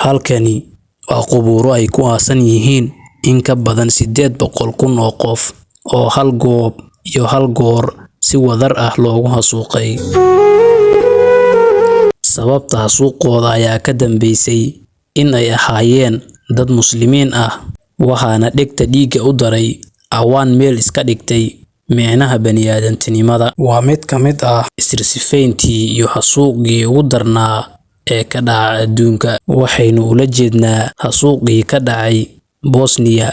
Halkani waa qubuuro ay ku aasan yihiin in ka badan 800,000 oo qof oo hal goob iyo hal goor si wadar ah loogu xasuuqay. Sababta xasuuqooda ayaa ka dambeysay in ay ahaayeen dad Muslimiin ah, waxaana dhegta dhiigga u daray cawaan meel iska dhigtay micnaha bani'aadantinimada. Waa mid ka mid ah isir-sifayntii iyo xasuuqii ugu darnaa ee ka dhaca adduunka. Waxaynu ula jeednaa xasuuqii ka dhacay Bosniya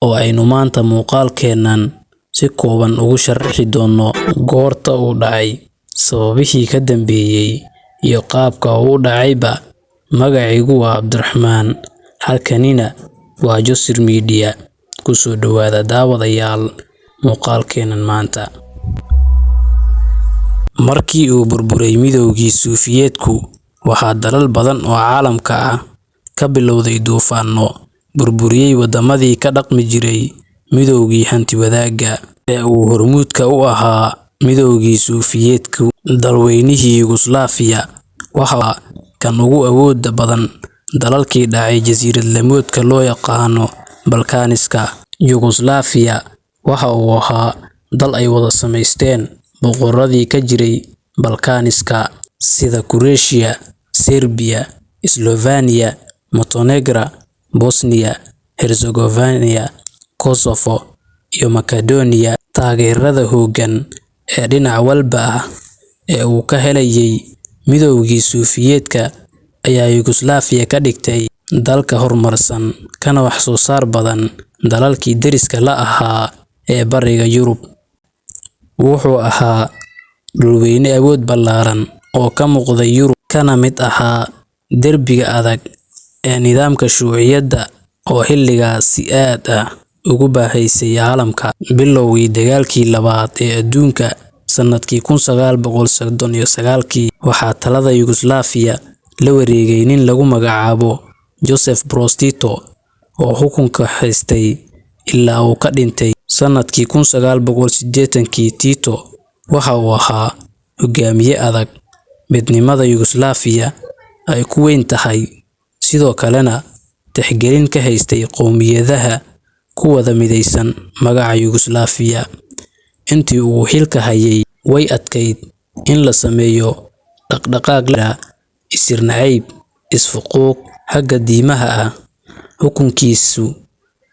oo aynu maanta muuqaalkeennan si kooban ugu sharixi doono goorta uu dhacay, sababihii ka dambeeyay, iyo qaabka uu u dhacayba. Magacaygu waa Cabdiraxmaan, halkanina waa Josir Media. Kusoo dhawaada, daawadayaal, muuqaalkeennan maanta. Markii uu burburay Midowgii Suufiyeedku, waxaa dalal badan oo caalamka ah ka bilowday duufaanno burburiyay wadamadii ka dhaqmi jiray midowgii hanti-wadaagga ee uu hormuudka u ahaa Midowgii Suufiyeedku. Dalweynihii Yuguslaafiya waxa uu ahaa kan ugu awoodda badan dalalkii dhacay jasiirad-lamoodka loo yaqaano Balkaaniska. Yuguslaafiya waxa uu ahaa dal ay wada samaysteen boqorradii ka jiray Balkaaniska sida Kureeshiya, Serbiya, Slovenia, Montenegro, Bosniya, Herzegovina, Kosovo iyo Makedoniya. Taageerada xooggan ee dhinac walba ah ee uu ka helayay Midowgii Suufiyeedka ayaa Yuguslaafiya ka dhigtay dalka horumarsan kana wax soo saar badan dalalkii deriska la ahaa ee Bariga Yurub. Wuxuu ahaa dhulweyne awood ballaaran oo ka muuqday Yurub, kana mid ahaa derbiga adag ee nidaamka shuuciyadda oo xilligaas si aad ah ugu baahaysay caalamka. Bilowgii dagaalkii labaad ee adduunka sanadkii 1939kii, waxaa talada Yuguslaafiya la wareegay nin lagu magacaabo Joseph Broz Tito oo xukunka haystay ilaa uu ka dhintay sanadkii 1980kii. Tito waxa uu ahaa hogaamiye adag, midnimada Yuguslaafiya ay ku weyn tahay, sidoo kalena tixgelin ka haystay qowmiyadaha ku wada mideysan magaca Yuguslaafiya. Intii uu xilka hayay, way adkayd in la sameeyo dhaqdhaqaaq la isir nacayb, is-faquuq xagga diimaha ah. Xukunkiisu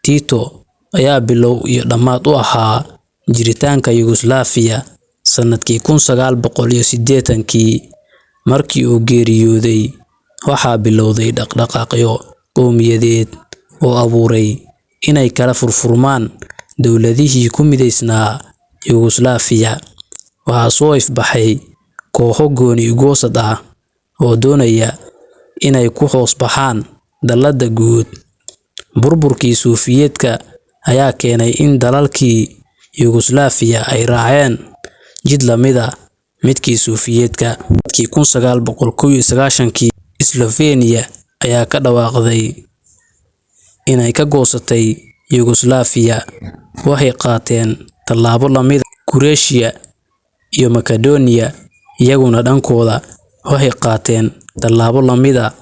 Tito ayaa bilow iyo dhammaad u ahaa jiritaanka Yuguslaafiya sanadkii 1980kii. Markii uu geeriyooday, waxaa bilowday dhaqdhaqaaqyo qowmiyadeed oo abuuray inay kala furfurmaan dowladihii ku mideysnaa Yuguslaafiya. Waxaa soo ifbaxay kooxo gooni goosad ah oo doonaya inay ku hoos baxaan dallada guud. Burburkii Suufiyeedka ayaa keenay in dalalkii Yuguslaafiya ay raaceen jid la mid ah midkii Suufiyeedka. Sanadkii 1991kii, Slovenia ayaa ka dhawaaqday inay ka goosatay Yuguslaafiya. Waxay qaateen tallaabo la mid ah Kureeshiya iyo Makedoniya, iyaguna dhankooda waxay qaateen tallaabo la mid ah.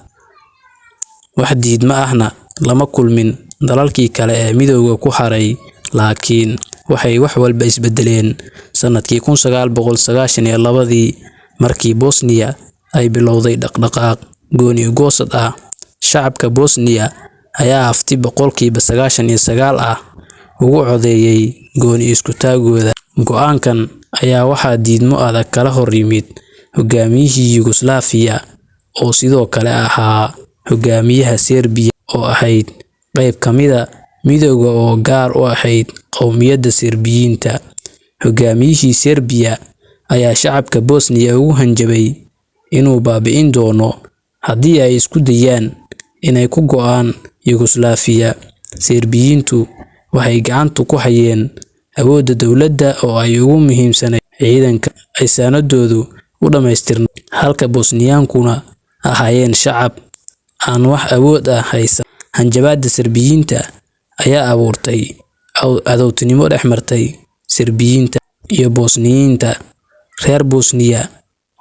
Wax diidmo ahna lama kulmin dalalkii kale ee midowga ku haray. Laakiin waxay wax walba isbedeleen sanadkii 1992dii, markii Bosniya ay bilowday dhaqdhaqaaq gooni goosad ah. Shacabka Bosniya ayaa afti 99% ah ugu codeeyay gooni isku taagooda. Go'aankan ayaa waxaa diidmo adag kala hor yimid hogaamiyihii Yuguslaafiya oo sidoo kale ahaa hogaamiyaha Serbiya oo ahayd qayb ka mida midowga oo gaar u ahayd qowmiyadda Serbiyiinta. Hogaamiyihii Serbiya ayaa shacabka Bosniya ugu hanjabay inuu baabi'in doono haddii ay isku dayaan inay ku go'aan Yuguslaafiya. Serbiyiintu waxay gacanta ku hayeen awoodda dowladda oo ay ugu muhiimsanayd ciidanka ay saanadoodu u dhammaystirnayd, halka Bosniyaankuna ahaayeen shacab aan wax awood ah haysan. Hanjabaadda Serbiyiinta ayaa abuurtay cadowtinimo dhex martay Serbiyiinta iyo Bosniyiinta. Reer Bosniya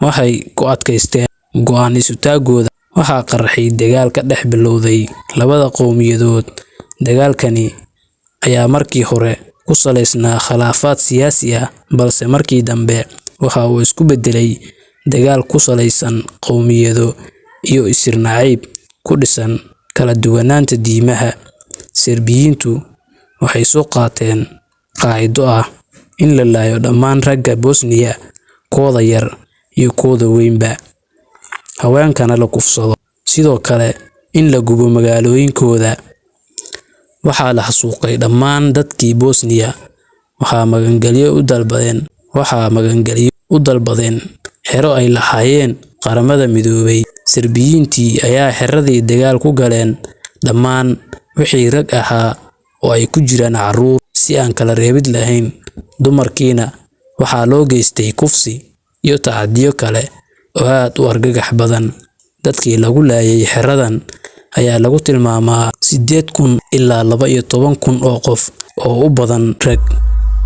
waxay ku adkaysteen go'aan isu taagooda. Waxaa qarxay dagaal ka dhex bilowday labada qowmiyadood. Dagaalkani ayaa markii hore ku saleysnaa khilaafaad siyaasi ah, balse markii dambe waxa uu isku beddelay dagaal ku saleysan qowmiyado iyo isir nacayb ku dhisan kala duwanaanta diimaha. Serbiyiintu waxay soo qaateen qaacido ah in la laayo dhammaan ragga Bosnia, kooda yar iyo kooda weynba, haweenkana la kufsado, sidoo kale in la gubo magaalooyinkooda. Waxaa la xasuuqay dhammaan dadkii Bosnia. Waxaa magangelyo u dalbadeen xero ay lahaayeen Qaramada Midoobay. Serbiyiintii ayaa xeradii dagaal ku galeen dhammaan wixii rag ahaa oo ay ku jiraan carruur si aan kala reebid lahayn. Dumarkiina waxaa loo geystay kufsi iyo tacaddiyo kale oo aad u argagax badan. Dadkii lagu laayay xeradan ayaa lagu tilmaamaa 8,000 ilaa 12,000 oo qof oo u badan rag.